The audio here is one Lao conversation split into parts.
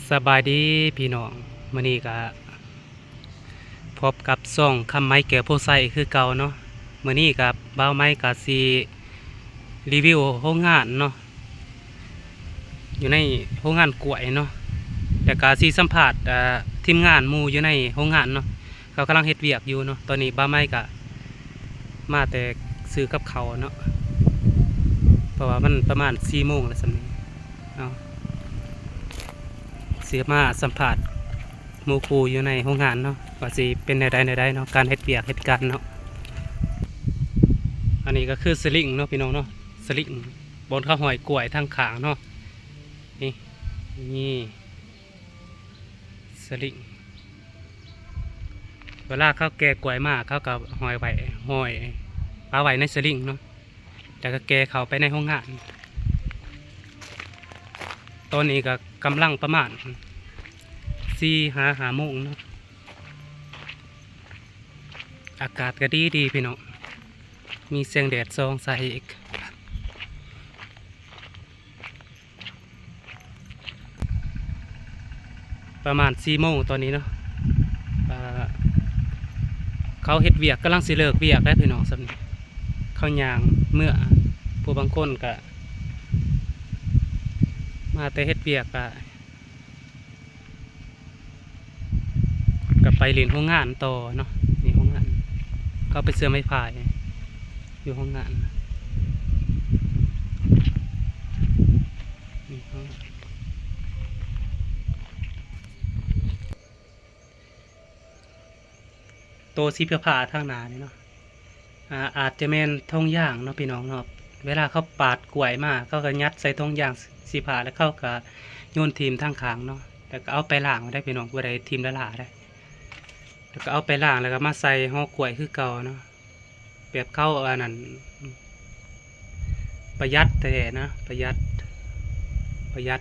ສະບາຍດີພີ່ນ້ອງ, ມື້ນີ້ກະພົບກັບຊ່ອງຄຳໄມແກ້ວໂພໄຊຄືເກົ່າເນາະ. ມື້ນີ້ກະບ່າວໄມກະຊິຣີວິວໂຮງງານເນາະ, ຢູ່ໃນໂຮງງານກ້ວຍເນາະ, ແລ້ວກະຊິສຳພາດ ເອີ ທີມງານໝູ່ຢູ່ໃນໂຮງງານເນາະ. ເຂົາກຳລັງເຮັດວຽກຢູ່ເນາະ. ຕອນນີ້ບ່າວໄມກະມາແຕ່ຊື້ກັບເຂົ້າເນາະ, ເພາະວ່າມັນປະມານສີ່ໂມງແລ້ວສ່ຳນີ້ເນາະ. ຊິມາສຳພາດໝູ່ຄູ່ຢູ່ໃນໂຮງງານເນາະ ວ່າຊິເປັນແນວໃດແນວໃດເນາະ, ການເຮັດວຽກເຮັດການເນາະ. ອັນນີ້ກໍຄືສະລິງເນາະ ພີ່ນ້ອງເນາະ, ສະລິງບ່ອນເຂົາຫ້ອຍກ້ວຍທາງຂ້າງເນາະ. ນີ້ ນີ້ ສະລິງ ເວລາເຂົາແກ່ກ້ວຍມາ ເຂົາກໍຫ້ອຍໄວ້ ຫ້ອຍປະໄວ້ໃນສະລິງເນາະ, ແລ້ວກໍແກ່ເຂົ້າໄປໃນໂຮງງານ. ຕອນນີ້ກໍກຳລັງປະມານສີ່ຫາຫ້າໂມງເນາະ, ອາກາດກໍດີໆ ພີ່ນ້ອງ, ມີແສງແດດສ່ອງໃສ່ອີກ. ປະມານສີ່ໂມງຕອນນີ້ເນາະ, ເອີ ເຂົາເຮັດວຽກ ກຳລັງຊິເລີກວຽກແລ້ວ ພີ່ນ້ອງ, ສ່ຳນີ້ເຂົາຍ່າງເມືອ. ຜູ້ບາງຄົນກະມາແຕ່ເຮັດວຽກ ກະ ກໍໄປຫຼິ້ນໂຮງງານຕໍ່ເນາະ. ນີ້ໂຮງງານ ເຂົາໄປເຊື່ອມໄມ້ພາຍຢູ່ໂຮງງານ. ນີ້ໂຮງງານ ໂຕສີຟ້າໆທາງໜ້ານີ້ເນາະ. ອາ ອາດຈະແມ່ນຖົງຢາງເນາະ ພີ່ນ້ອງເນາະ, ເວລາເຂົາປາດກ້ວຍມາ ເຂົາກໍຍັດໃສ່ຖົງຢາງສີຟ້າ ແລ້ວເຂົາກໍໂຍນຖິ້ມທາງຂ້າງເນາະ, ແລ້ວກໍເອົາໄປລ້າງໄດ້ພີ່ນ້ອງ, ບໍ່ໄດ້ຖິ້ມລ້າໆໄດ້. ແລ້ວກໍເອົາໄປລ້າງ ແລ້ວກໍມາໃສ່ຫໍກ້ວຍຄືເກົ່າເນາະ, ແບບເຂົາອັນນັ້ນ ປະຢັດແທ້ໆນະ, ປະຢັດ ປະຢັດ,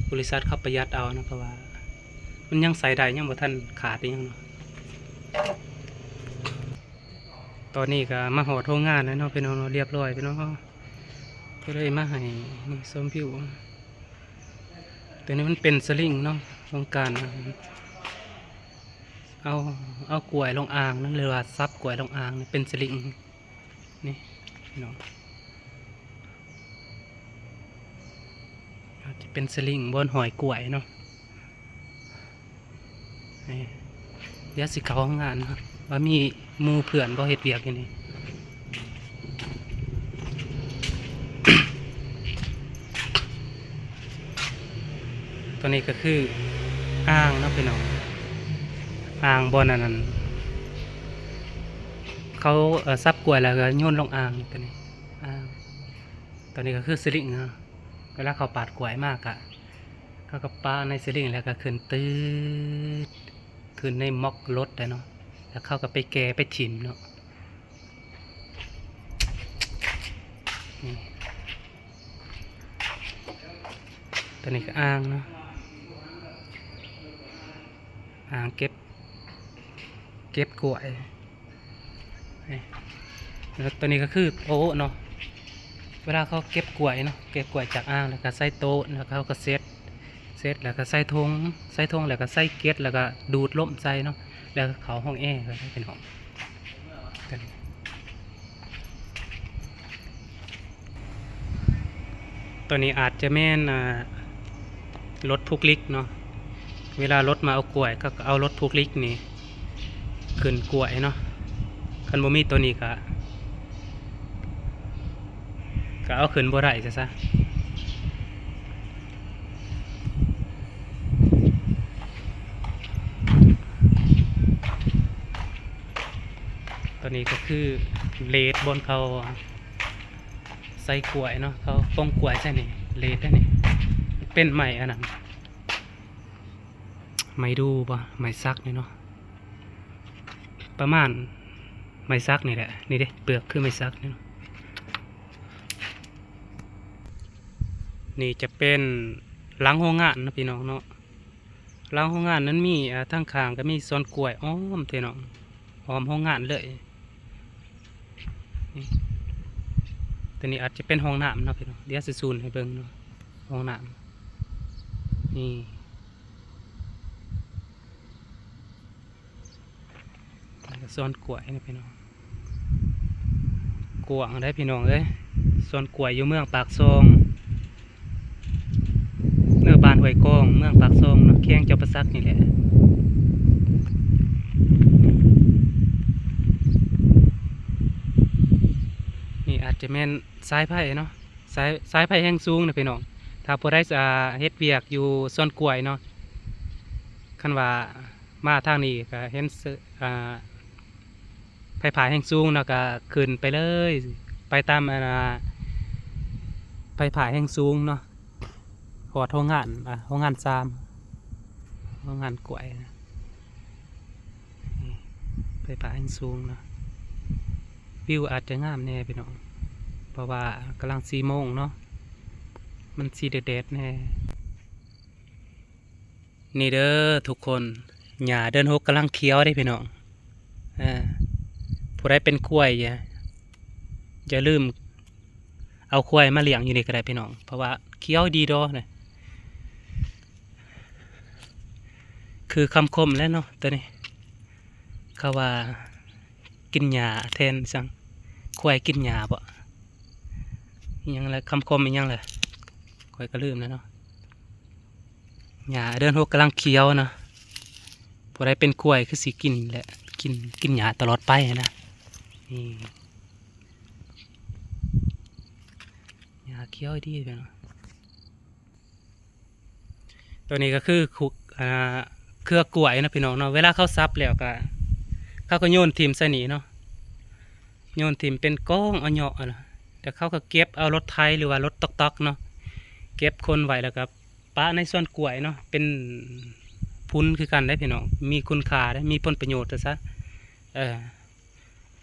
ບໍລິສັດເຂົາປະຢັດເອົານະ, ເພາະວ່າມັນຍັງໃຊ້ໄດ້ ຍັງບໍ່ທັນຂາດອີ່ຫຍັງເນາະ. ຕອນນີ້ກໍມາຮອດໂຮງງານແລ້ວເນາະ ພີ່ນ້ອງເນາະ, ລຽບຮ້ອຍພີ່ນ້ອງ, ກໍເລີຍມາໃຫ້ຊົມວິວ. ຕົວນີ້ມັນເປັນສະລິງເນາະ, ໂຄງການເອົາ ເອົາກ້ວຍລົງອ່າງນະ ຫຼືວ່າສັບກ້ວຍລົງອ່າງ ເປັນສະລິງ. ນີ້ພີ່ນ້ອງ ອາດຈະເປັນສະລິງບ່ອນຫ້ອຍກ້ວຍເນາະ. ນີ້ ດຽວຊິເຂົ້າໂຮງງານເນາະ ວ່າມີໝູ່ເພື່ອນບໍ່ເຮັດວຽກຢູ່ນີ້. ຕົວນີ້ກໍຄືອ່າງເນາະ ພີ່ນ້ອງ, ອ່າງບ່ອນອັນນັ້ນ ເຂົາ ເອີ ສັບກ້ວຍແລ້ວກໍໂຍນລົງອ່າງ. ຕົວນີ້ອ່າງ, ຕົວນີ້ກໍຄືສະລິງເນາະ, ເວລາເຂົາປາດກ້ວຍມາກະ ເຂົາກໍປະໃນສະລິງ ແລ້ວກໍຂຶ້ນ ຕືດ ຂຶ້ນໃນໝອກລົດໄດ້ເນາະ, ແລ້ວເຂົາກໍໄປແກ່ໄປຖິ້ມເນາະ. ນີ້ ຕົວນີ້ກໍອ່າງເນາະ, ອ່າງເກັບ ເກັບກ້ວຍ. ນີ້ ແລ້ວຕົວນີ້ກໍຄືໂຕະເນາະ, ເວລາເຂົາເກັບກ້ວຍເນາະ, ເກັບກ້ວຍຈາກອ່າງ ແລ້ວກໍໃສ່ໂຕະ ແລ້ວເຂົາກໍເຊັດ ເຊັດ ແລ້ວກໍໃສ່ຖົງ ໃສ່ຖົງ ແລ້ວກໍໃສ່ເກັດ ແລ້ວກໍດູດລົມໃສ່ເນາະ, ແລ້ວກໍເຂົ້າຫ້ອງແອເລີຍພີ່ນ້ອງ. ຕົວນີ້ອາດຈະແມ່ນ ອ່າ ລົດຜູກລິກເນາະ, ເວລາລົດມາເອົາກ້ວຍ ເຂົາກໍເອົາລົດຜູກລິກນີ້ຂຶ້ນກ້ວຍເນາະ, ຄັນບໍ່ມີຕົວນີ້ກະ ກະເອົາຂຶ້ນບໍ່ໄດ້ຊະຊະ. ຕົວນີ້ກໍຄືເລດບ່ອນເຂົາ ໃສ່ກ້ວຍເນາະ, ເຂົາປົງກ້ວຍໃສ່ນີ້ ເລດໄດ໋ນີ້. ເປັນໄມ້ອັນນັ້ນ ໄມ້ດູ່ບໍ່ ໄມ້ສັກນີ້ເນາະ, ປະມານໄມ້ສັກນີ້ແຫຼະ. ນີ້ເດ້ ເປືອກຄືໄມ້ສັກນີ້ເນາະ. ນີ້ຈະເປັນຫຼັງໂຮງງານເນາະ ພີ່ນ້ອງເນາະ. ຫຼັງໂຮງງານນັ້ນມີ ອ່າ ທາງຂ້າງກໍມີສວນກ້ວຍອ້ອມ ພີ່ນ້ອງ, ອ້ອມໂຮງງານເລີຍ. ນີ້ ຕົວນີ້ອາດຈະເປັນຫ້ອງນ້ຳເນາະ ພີ່ນ້ອງ, ດຽວຊິຊູມໃຫ້ເບິ່ງເນາະ ຫ້ອງນ້ຳ. ນີ້ ສວນກ້ວຍນະພີ່ນ້ອງ ກວ້າງເດ້ພີ່ນ້ອງເອີຍ. ສວນກ້ວຍຢູ່ເມືອງປາກຊ່ອງ ເອີ ບ້ານຫ້ວຍກອງ ເມືອງປາກຊ່ອງເນາະ ແຂວງຈຳປາສັກນີ້ແຫຼະ. ນີ້ອາດຈະແມ່ນສາຍໄຟເນາະ ສາຍ ສາຍໄຟແຮງສູງນະພີ່ນ້ອງ. ຖ້າຜູ້ໃດ ອ່າ ເຮັດວຽກຢູ່ສວນກ້ວຍເນາະ ຄັນວ່າມາທາງນີ້ກໍເຫັນ ອ່າ ໄຟຟ້າແຮງສູງເນາະ ກໍຂຶ້ນໄປເລີຍ ໄປຕາມ ອັນນ່າ ໄຟຟ້າແຮງສູງເນາະ ຮອດໂຮງງານ ອ່າ ໂຮງງານຊາມ ໂຮງງານກ້ວຍນະ. ນີ້ ໄຟຟ້າແຮງສູງເນາະ ວິວອາດຈະງາມແດ່ພີ່ນ້ອງ ເພາະວ່າກຳລັງສີ່ໂມງເນາະ ມັນຊິແດດໆແດ່. ນີ້ເດີທຸກຄົນ ຫຍ້າເດືອນຫົກກຳລັງຂຽວເດ້ພີ່ນ້ອງ. ເອີ ຜູ້ໃດເປັນຄວາຍ ຢ່າ ຢ່າລືມເອົາຄວາຍມາລ້ຽງຢູ່ນີ້ກໍໄດ້ພີ່ນ້ອງ ເພາະວ່າຂຽວດີດໍນະ. ຄືຄຳຄົມແຫຼະເນາະໂຕນີ້ ເຂົາວ່າກິນຫຍ້າແທນ ອີຫຍັງ ຄວາຍກິນຫຍ້າບໍ ອີຫຍັງລະ ຄຳຄົມອີຫຍັງລະ ຂ້ອຍກໍລືມແລ້ວເນາະ. ຫຍ້າເດືອນຫົກກຳລັງຂຽວນະ ຜູ້ໃດເປັນຄວາຍຄືຊິກິນແຫຼະ ກິນ ກິນຫຍ້າຕະຫຼອດໄປນະ. ນີ້ ຫຍ້າຂຽວດີເນາະ. ໂຕນີ້ກໍຄື ອ່າ ເຄືອກ້ວຍນະພີ່ນ້ອງເນາະ ເວລາເຂົາສັບແລ້ວກໍ ເຂົາກໍໂຍນຖິ້ມໃສ່ນີ້ເນາະ ໂຍນຖິ້ມເປັນກອງເອົາເຍາະນະ ແລ້ວເຂົາກໍເກັບເອົາລົດໄຖ ຫຼືວ່າລົດຕອກໆເນາະ ເກັບຂົນໄວ້ ແລ້ວກໍປະໃນສວນກ້ວຍເນາະ ເປັນຝຸ່ນຄືກັນເດ້ພີ່ນ້ອງ ມີຄຸນຄ່າເດ້ ມີຜົນປະໂຫຍດວ່າຊະ ເອີ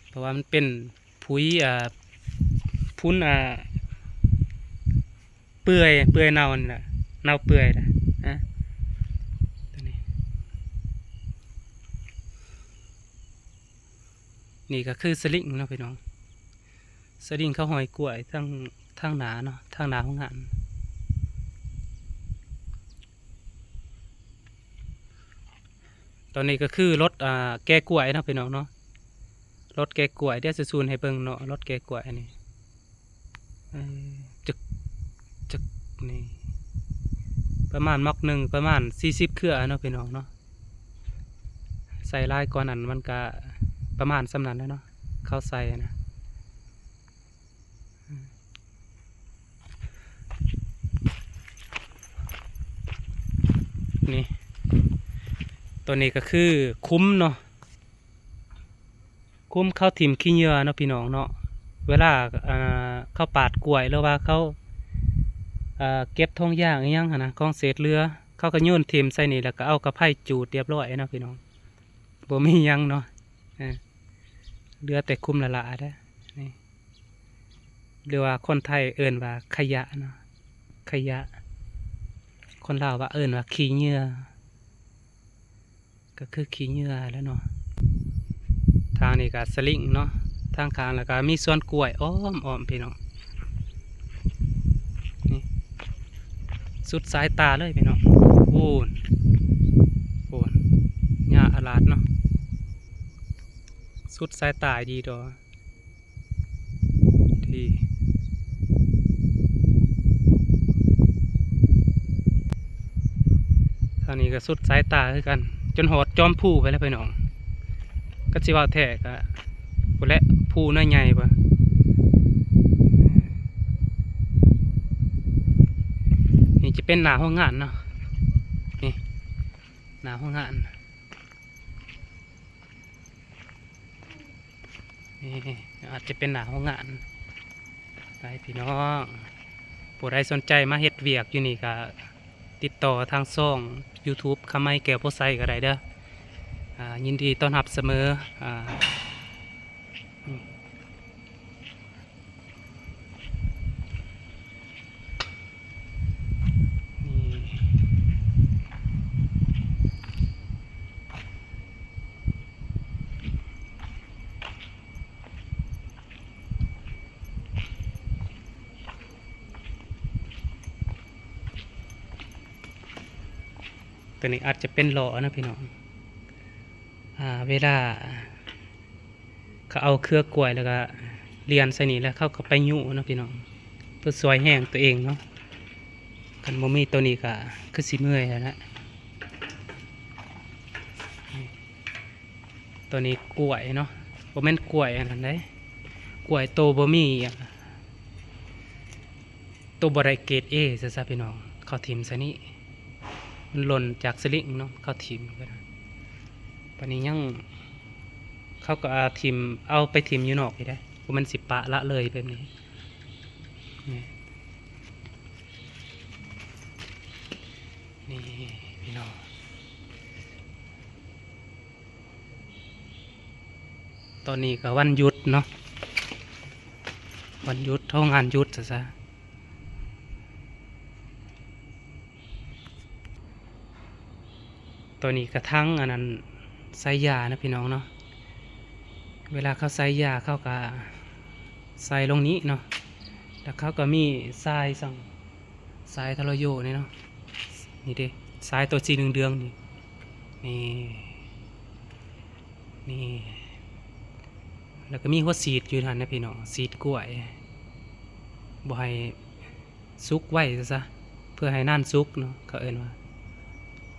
ເພາະວ່າມັນເປັນ ຜຸຍ ອ່າ ຝຸ່ນ ອ່າ ເປື່ອຍ ເປື່ອຍເນົ່ານີ້ແຫຼະ ເນົ່າເປື່ອຍນະ ອ່າ ໂຕນີ້ ນີ້ກໍຄືສະລິງເນາະພີ່ນ້ອງ ສະລິງເຂົາຫ້ອຍກ້ວຍທາງ ທາງໜ້າເນາະ ທາງໜ້າໂຮງງານ. ຕອນນີ້ກໍຄືລົດ ອ່າ ແກ່ກ້ວຍເນາະພີ່ນ້ອງເນາະ ລົດແກ່ກ້ວຍ ດຽວຊິຊູມໃຫ້ເບິ່ງເນາະ ລົດແກ່ກ້ວຍອັນນີ້ ເອີ ຈຶກ ຈຶກ ນີ້ ປະມານໝັກໜຶ່ງ ປະມານສີ່ສິບເຄືອເນາະພີ່ນ້ອງເນາະ ໃສ່ຫຼາຍກວ່ານັ້ນມັນກະປະມານສ່ຳນັ້ນແຫຼະເນາະ ເຂົາໃສ່ນະ. ນີ້ ໂຕນີ້ກໍຄືຂຸມເນາະ ຂຸມເຂົາຖິ້ມຂີ້ເຫຍື້ອເນາະພີ່ນ້ອງເນາະ ເວລາ ອ່າ ເຂົາປາດກ້ວຍ ຫຼືວ່າເຂົາ ອ່າ ເກັບຖົງຢາງອີ່ຫຍັງຫັ້ນນະ ຂອງເສດເຫຼືອ ເຂົາກໍໂຍນຖິ້ມໃສ່ນີ້ ແລ້ວກໍເອົາກະໄພຈູດລຽບຮ້ອຍເນາະພີ່ນ້ອງ ບໍ່ມີຫຍັງເນາະ ເຫຼືອແຕ່ຂຸມຫຼ້າໆເດ້ ນີ້ ຫຼືວ່າຄົນໄທເອີ້ນວ່າຂະຫຍະເນາະ ຂະຫຍະ ຄົນລາວວ່າເອີ້ນວ່າຂີ້ເຫຍື້ອ ກໍຄືຂີ້ເຫຍື້ອແຫຼະເນາະ. ທາງນີ້ກໍສະລິງເນາະ ທາງຂ້າງ ແລ້ວກໍມີສວນກ້ວຍອ້ອມໆ ພີ່ນ້ອງ ນີ້ ສຸດສາຍຕາເລີຍພີ່ນ້ອງ ໂອ້ນ ໂອ້ນ ຫຍ້າອາລາດເນາະ ສຸດສາຍຕາດີດອ. ທີ່ ທາງນີ້ກໍສຸດສາຍຕາຄືກັນ ຈົນຮອດຈອມພູໄປແລ້ວພີ່ນ້ອງ ກໍຊິເວົ້າແທ້ກໍພຸ້ນແຫຼະ ພູນ້ອຍໃຫຍ່ພຸ້ນ. ນີ້ຈະເປັນໜ້າໂຮງງານເນາະ ນີ້ ໜ້າໂຮງງານ. ນີ້ອາດຈະເປັນໜ້າໂຮງງານ. ໄປພີ່ນ້ອງ ຜູ້ໃດສົນໃຈມາເຮັດວຽກຢູ່ນີ້ກໍຕິດຕໍ່ທາງຊ່ອງ YouTube ຄຳໄມ ແກ້ວໂພໄຊກໍໄດ້ເດີ ອາ ຍິນດີຕ້ອນຮັບສະເໝີ ອາ ນີ້ ຕົວນີ້ອາດຈະເປັນລໍ້ນະພີ່ນ້ອງ ອາ ເວລາ ເຂົາເອົາເຄືອກ້ວຍແລ້ວກະລຽນໃສ່ນີ້ ແລ້ວເຂົາກະໄປຍູ້ເນາະພີ່ນ້ອງ ເພື່ອຊ່ວຍແຮງຕົວເອງເນາະ. ຄັນບໍ່ມີໂຕນີ້ກະຄືຊິເມື່ອຍແລ້ວແຫຼະ. ໂຕນີ້ກ້ວຍເນາະ ບໍ່ແມ່ນກ້ວຍອັນນັ້ນເດ້ ກ້ວຍໂຕບໍ່ມີ ໂຕບໍ່ໄດ້ເກຣດເອຊະຊະພີ່ນ້ອງ ເຂົາຖິ້ມໃສ່ນີ້ ມັນຫຼົ່ນຈາກສະລິງເນາະ ເຂົາຖິ້ມໄປນະ. ບາດນີ້ຍັງ ເຂົາກະເອົາຖິ້ມ ເອົາໄປຖິ້ມຢູ່ນອກອີກເດ້ ບໍ່ແມ່ນຊິປະລະເລີຍແບບນີ້. ນີ້ ນີ້ພີ່ນ້ອງ ຕອນນີ້ກະວັນຢຸດເນາະ ວັນຢຸດ ໂຮງງານຢຸດຊະຊະ. ໂຕນີ້ກະຖັງອັນນັ້ນໃສ່ຢານະພີ່ນ້ອງເນາະ ເວລາເຂົາໃສ່ຢາເຂົາກະໃສ່ລົງນີ້ເນາະ ແລ້ວເຂົາກະມີສາຍ ສາຍທະລະໂຢນີ້ເນາະ ນີ້ເດ້ ສາຍໂຕສີເດືອງໆນີ້ ນີ້ ນີ້ ແລ້ວກະມີຫົວສີດຢູ່ຫັ້ນນະພີ່ນ້ອງ ສີດກ້ວຍ ບໍ່ໃຫ້ສຸກໄວຊະຊະ ເພື່ອໃຫ້ນານສຸກເນາະ ເຂົາເອີ້ນວ່າ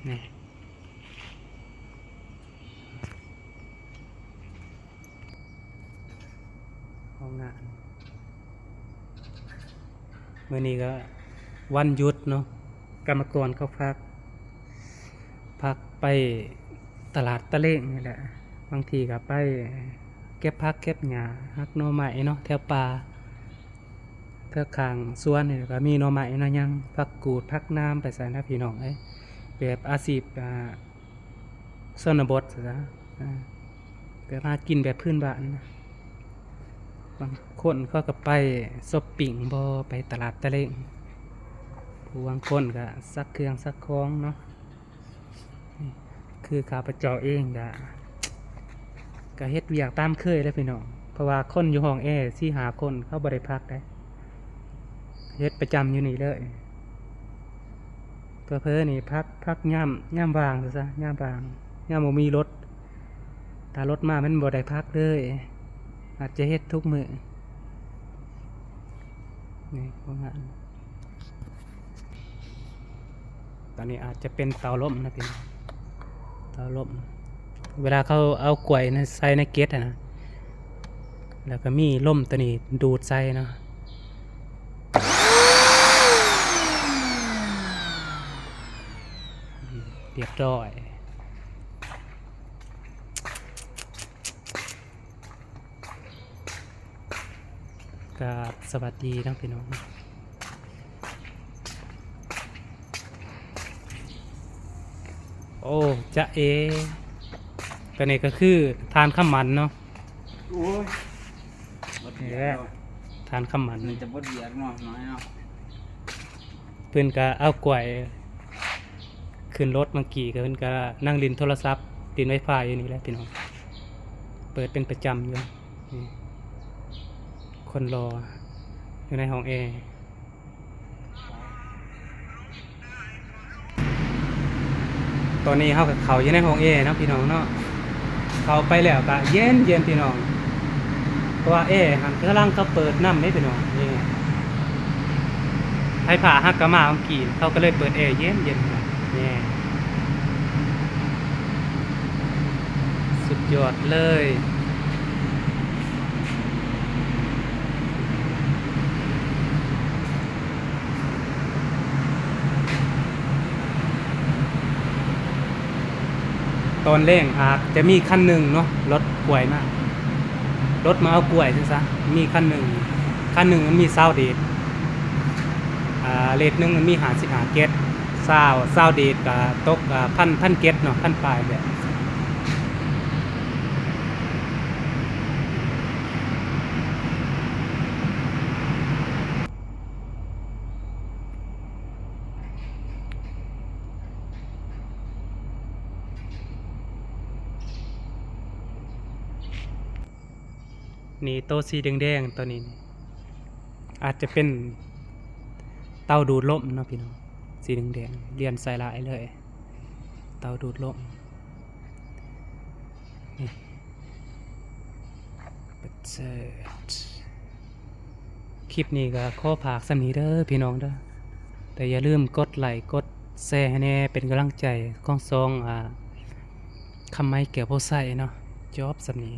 ນີ້. ໂຮງງານ ມື້ນີ້ກະວັນຢຸດເນາະ ກຳມະກອນເຂົາພັກ ພັກໄປຕະຫຼາດຕະເລງນີ້ແຫຼະ ບາງທີກະໄປເກັບຜັກເກັບຫຍ້າ ຫັກໜໍ່ໄມ້ເນາະ ແຖວປ່າ ແຖວຂ້າງສວນນີ້ກະມີໜໍ່ໄມ້ໜໍ່ຫຍັງ ຜັກກູດ ຜັກໜາມ ໄປຊັ້ນນະພີ່ນ້ອງເອີຍ ແບບອາຊີບ ອ່າ ຊົນນະບົດຊະ ອ່າ ແບບຫາກິນແບບພື້ນບ້ານນະ. ບາງຄົນເຂົາກະໄປຊັອບປິງບໍ ໄປຕະຫຼາດຕະເລງ ຜູ້ບາງຄົນກະຊັກເຄື່ອງຊັກຂອງເນາະ. ຄືຂ້າພະເຈົ້າເອງກະ ກະເຮັດວຽກຕາມເຄີຍແຫຼະພີ່ນ້ອງ ເພາະວ່າຄົນຢູ່ຫ້ອງແອສີ່ຫ້າຄົນ ເຂົາບໍ່ໄດ້ພັກໃດ ເຮັດປະຈຳຢູ່ນີ້ເລີຍ. ເຜີໆນີ້ພັກ ພັກຍາມ ຍາມວ່າງຊະ ຍາມວ່າງ ຍາມບໍ່ມີລົດ ຖ້າລົດມາມັນບໍ່ໄດ້ພັກເລີຍ ອາດຈະເຮັດທຸກມື້. ນີ້ ໂຮງງານ ຕອນນີ້ອາດຈະເປັນເຕົາລົມນະພີ່ນ້ອງ ເຕົາລົມ ເວລາເຂົາເອົາກ້ວຍໃສ່ໃນເກັດຫັ້ນນະ ແລ້ວກະມີລົມໂຕນີ້ດູດໃສ່ເນາະ ຮຽບຮ້ອຍ. ກາບສະຫວັດດີເນາະພີ່ນ້ອງ. ໂອ້ ຈະເອ ໂຕນີ້ກະຄືຖ່ານຄຳໝັ້ນເນາະ. ໂອ້ຍ ນີ້ແຫຼະ ຖ່ານຄຳໝັ້ນ ມັນຈະບໍ່ດຽກເນາະ ນ້ອຍເນາະ. ເພິ່ນກະເອົາກ້ວຍຂຶ້ນລົດເມື່ອກີ້ ກະເພິ່ນກະນັ່ງຫຼິ້ນໂທລະສັບ ຫຼິ້ນໄວຟາຍຢູ່ນີ້ແຫຼະພີ່ນ້ອງ ເປີດເປັນປະຈຳຢູ່. ນີ້ ຄົນຫຼໍ່ຢູ່ໃນຫ້ອງແອ. ຕອນນີ້ເຮົາກະເຂົ້າຢູ່ໃນຫ້ອງແອເນາະພີ່ນ້ອງເນາະ ເຂົ້າໄປແລ້ວກະເຢັນໆ ພີ່ນ້ອງ ເພາະວ່າແອຫັ້ນກຳລັງເຂົາເປີດນຳເດ້ພີ່ນ້ອງ. ນີ້ ໄຟຟ້າເຮົາກະມາເມື່ອກີ້ ເຂົາກະເລີຍເປີດແອເຢັນໆ ພີ່ນ້ອງ. ນີ້ ສຸດຍອດເລີຍ. ຕອນແລງອາດຈະມີຄັນໜຶ່ງເນາະ ລົດກ້ວຍມາ ລົດມາເອົາກ້ວຍຊັ້ນຊະ ມີຄັນໜຶ່ງ ຄັນໜຶ່ງມັນມີຊາວເດດ ອ່າ ເດດໜຶ່ງມັນມີຫ້າສິບຫ້າເກັດ ຊາວ ຊາວເດດກະຕົກ ອ່າ ພັນ ພັນເຈັດເນາະ ພັນປາຍແຫຼະ. ນີ້ໂຕສີແດງໆ ໂຕນີ້ ອາດຈະເປັນເຕົາດູດລົມເນາະພີ່ນ້ອງ ສີແດງໆ ລຽນໃສ່ຫຼາຍເລີຍ ເຕົາດູດລົມ. ນີ້ ເສີດ ຄລິບນີ້ກໍຂໍຝາກສ່ຳນີ້ເດີພີ່ນ້ອງເດີ ແຕ່ຢ່າລືມກົດໄລກົດແຊໃຫ້ແດ່ ເປັນກຳລັງໃຈຂອງຊ່ອງ ອາ ຄຳໄມ ແກ້ວໂພໄຊເນາະ. ຈອບສ່ຳນີ້.